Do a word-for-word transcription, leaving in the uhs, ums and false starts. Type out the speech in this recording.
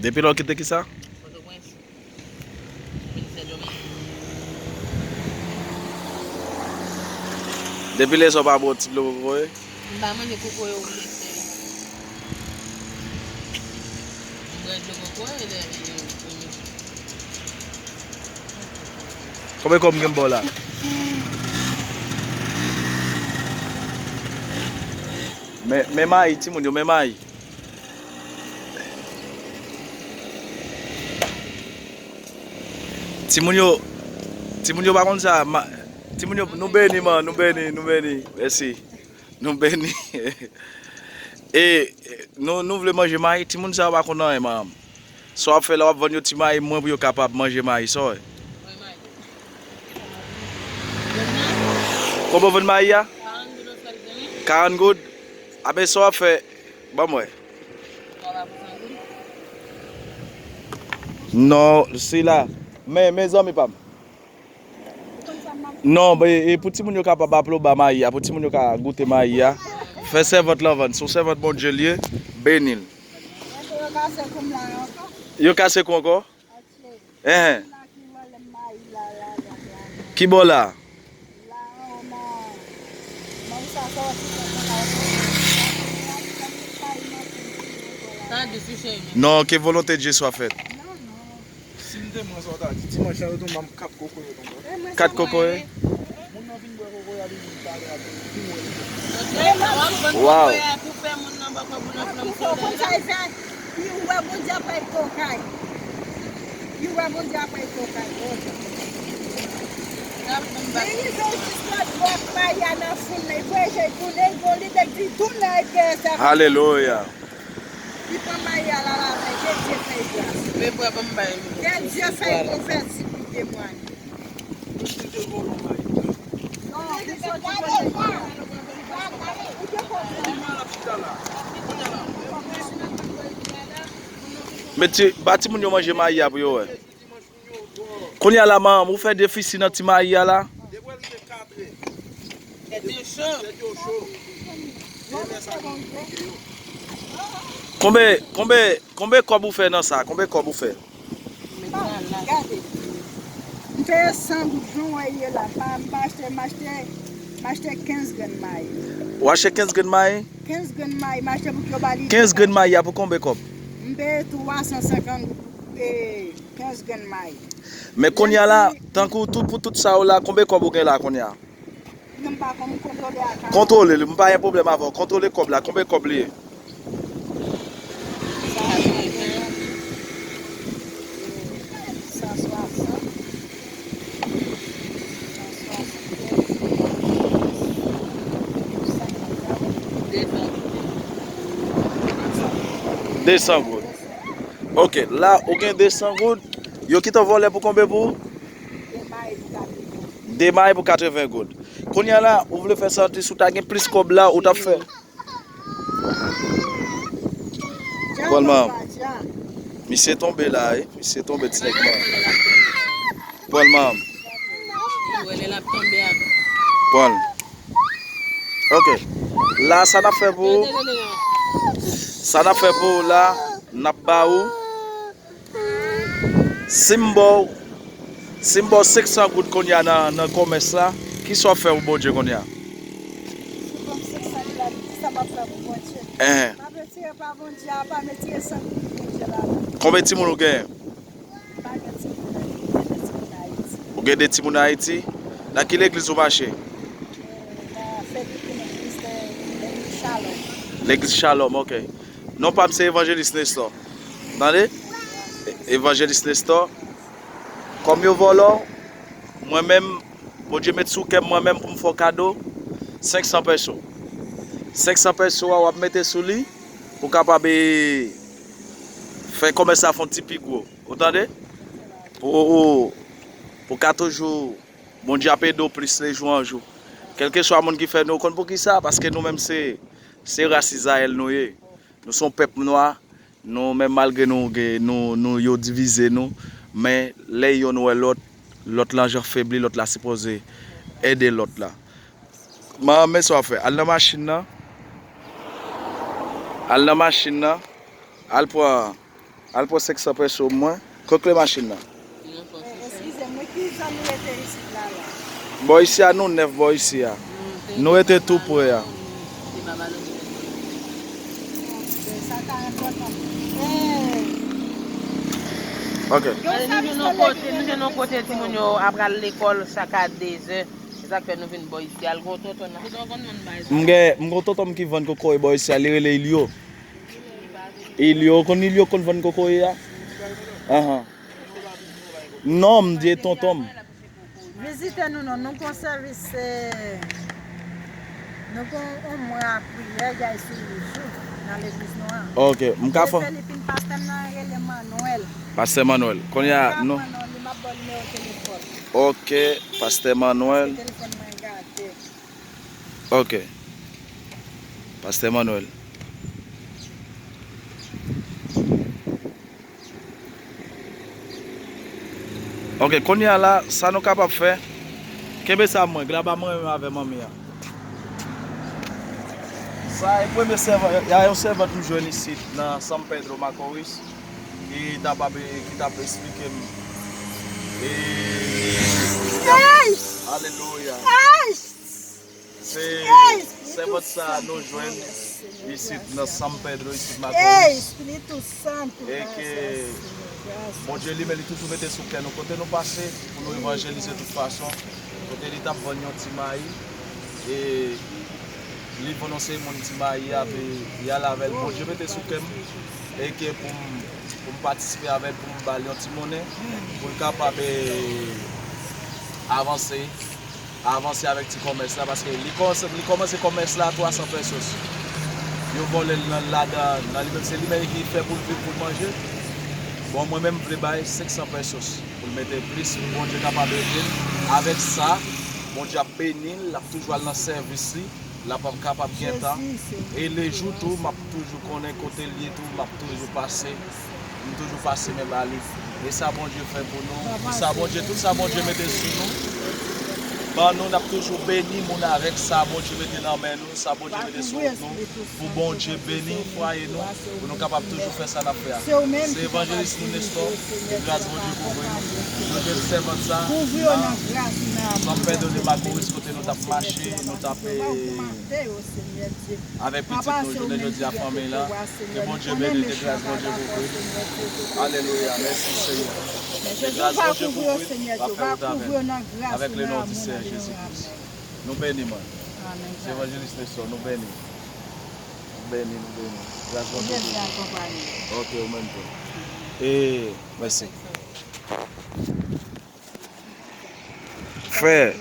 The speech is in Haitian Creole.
Depi lè w kite kisa? Pòtoprens. Vin Sendomeng. Depi lè sa w pa bwè yon ti dlo kokoye? M pa manje kokoye ou mesye. M bwè dlo kokoye lè, e, e, e. Konbyen kòb m gen m ba w la? Men, men mayi, timoun yo, men mayi. Timoun yo, timoun yo pa konn sa. Ma, timoun yo, nou beni, man, nou beni, nou beni. Mèsi. Nou beni. E, nou, nou vle manje mayi, timoun sa yo pa konn anyen, man. Sa w ap fè la, w ap vann yo ti mayi mwen pou yo kapab manje mayi, sa w wè. Konbyen w vann mayi a? Karant goud. Aben, sa w ap fè? Ban m wè. Non, sila. Men, men zanmi pa m. Non, e, e pou timoun yo kapab aplodiba mayi a, pou timoun yo ka goute mayi a. Fè sèvant lan vann. Se yon sèvant Bondye l ye, beni l. Yo kase kou m la ankò. Yo kase kou ankò? Enhen. Ki bò la? Non, ke volonte de Dye swa fèt. Si m te mwen sa w ta di, dimanch la yo tonbe m kat kokoye tonbe. Kat kokoye? Moun nan vin bwè kokoye a li vin pale avè m. Vin wè li. Waw. Pou fè moun nan bò kò pou nan flanm solèy la. Li wè Bondye ap bay tokay. Li wè Bondye ap bay tokay. Men li vin jis lòt bò ak mayi a nan foul la. Li voye je l tounen, li gon lide l di tounen epi fè sa. Alelouya. Li pran mayi a l al avè l. Ke Dye fè l gras. Men bwè ban m bay li. Ke Dye fè l konvèti pou temwanye. Mete, ba timoun yo manje mayi a pou yo wè. Kounye a la, manman, ou fè defisi nan ti mayi a la? Konbyen, konbyen, konbyen kòb ou fè nan sa? Konbyen kòb ou fè? Gade. M peye san goud, jan w wè ye la. M pa, m pa achte, m achte, m achte kenz grenn mayi. Ou achte kenz grenn mayi? Kenz grenn mayi, m achte pou ke yo ba li. Kenz grenn mayi a pou konbyen kòb? M peye twa san senkant goud pou, e, kenz grenn mayi. Men kounye a la, tankou tout, pou tout sa yo la, konbyen kòb ou gen la kounye a? Non, m pa konn kontwole ak. Kontwole li, m pa gen pwoblèm avè w. Kontwole kòb la, konbyen kòb li ye? De san goud. Ok, la ou gen de san goud. Yo kite w vòlè pou konbyen pou ou? De mayi pou katreven goud. Kounye a la, ou vle fè santi si w ta gen plis kòb la, ou t ap fè. Pran l, manman. Misye tonbe la, wi. Misye tonbe, ti nèg, manman. Pran l, manman. Pran l. Ok. La, sa n ap fè pou ou? Sa n ap fè pou ou la, n ap ba ou. Si m ba w, si m ba w senk san goud kounye a nan, nan kòmès la, kisa w ap fè pou Bondye kounye a? Si w ban m senk san goud la, kisa m ap fè pou Bondye? Enhen. M ap retire pa Bondye a, pa m retire san goud pou Bondye la. Konbyen timoun ou genyen? M pa gen timoun, men m gen de timoun Ayiti. Ou gen de timoun Ayiti? Nan ki legliz ou mache? Nan Fedrico, nan legliz, legliz Shalom. Legliz Shalom, ok. Non pa m se Evanjelis Nestor. Tande? E-, Evanjelis Nestor. Kòm yo vòlè w, mwen menm, Bondye met sou kè m mwen menm pou m fè w kado senk san pèso. Senk san pèso a, w ap mete sou li pou w kapab, e, fè kòmès la fè yon ti pi gwo. Ou tande? Pou, ou, pou ka toujou, Bondye ap ede w plis lejou an jou. Kèlkeswa moun ki fè nou, ou konn poukisa? Paske nou menm se, se ras Izrayèl nou ye. Nou se yon pèp nwa. Nou menm, malgre nou gen, nou, nou, yo divize nou, men lè yonn wè lòt, lòt la jan febli, lòt la sipoze ede lòt la. Manman, men sa w ap fè. Al nan machin nan. Al nan machin nan. Al pran, Al pran senk san peso mwen. Kot kle machin nan? Eskize m, wi, ki zòn nou rete isit la, la? Bò isi a, nou nèf bò isi a. Nou rete tou pre a. Ok. Nou jwenn yon kote, nou jwenn yon kote timoun yo ap pral lekòl chak a dezè. Se sa k fè nou vin bò isi a. Al gon tonton nan. M gen, m gon tonton m ki vann kokoye bò isi a, li rele Ilyo. Ilyo, ou konn Ilyo konn vann kokoye a? Ahan. Non, m di e tonton m. Vizite nou non, nou gon sèvis, eh, nou gon yon mwa priyè y ay sou jou nan legliz nou an. Ok, m ka fè. Filipin, pastè m nan rele Manwèl. Pastè Manwèl. Kounye a, nou. Li m ap ba w nimewo telefòn. Ok, pastè Manwèl. Se telefòn mwen gate. Ok. Pastè Manwèl. Ok, kounye a la, sa nou kapab fè, kenbe sa mwen, glaba mwen menm avè manmi an. Sa e premye sèvant, y a yon sèvant m jwenn isit nan San Pedro Macorís, ki t ap, ki t ap esplike m. E, alelouya. Se sèvant sa a nou jwenn isit nan San Pedro, isit Macorís. E ke Bondye li menm, li toujou mete sou kè nou, kote nou pase, pou nou evanjelize tout fason. Kote li t ap vann yon ti mayi, e li vann yon seri moun ti mayi a, epi li al avè l. Bondye mete sou kè m, e ke pou m, pou m patisipe avè l, pou m ba l yon ti monnen, pou l kapab, e, avanse. Avanse avèk ti kòmès la, paske li kòmanse, li kòmanse kòmès la a twa san pesos. Yo vòlè l nan, ladan, nan li menm, se li menm ki fè pou l viv, pou l manje. Bon, mwen menm, m vle bay senk san pesos pou l mete plis, pou Bondye kapab ede l. Avèk sa, Bondye ap beni l, l ap toujou al nan sèvis li, l ap kapab gen tan. E lejou tou, m ap toujou konnen kote l ye tou, m ap toujou pase. M toujou pase men ba li. E sa Bondye fè pou nou, sa Bondye, tout sa Bondye mete sou nou, ban nou, n ap toujou beni moun avèk sa Bondye mete nan men nou, sa Bondye mete sou wout nou, pou Bondye beni fwaye nou, pou nou kapab toujou fè sa n ap fè a. Se evanjelis nou, Nestor, ke gras Bondye kouvri nou. Nou jwenn sèvant sa, nan San Pedro de Macorís, kote nou t ap mache, nou t ap, eh, avèk pitit nou jounen jodi a, fanmi la. Ke Bondye beni, ke gras Bondye kouvri. Alelouya, mèsi Senyè. Ke gras Bondye kouvri, l ap fè wout avè n. Avèk le non di Senyè Jezi Kris. Nou beni, mwen. Se evanjelis Nestor, nou beni. Nou beni, nou beni. Gras Bondye kouvri. Ok, ou menm tou. E, mèsi. Frè,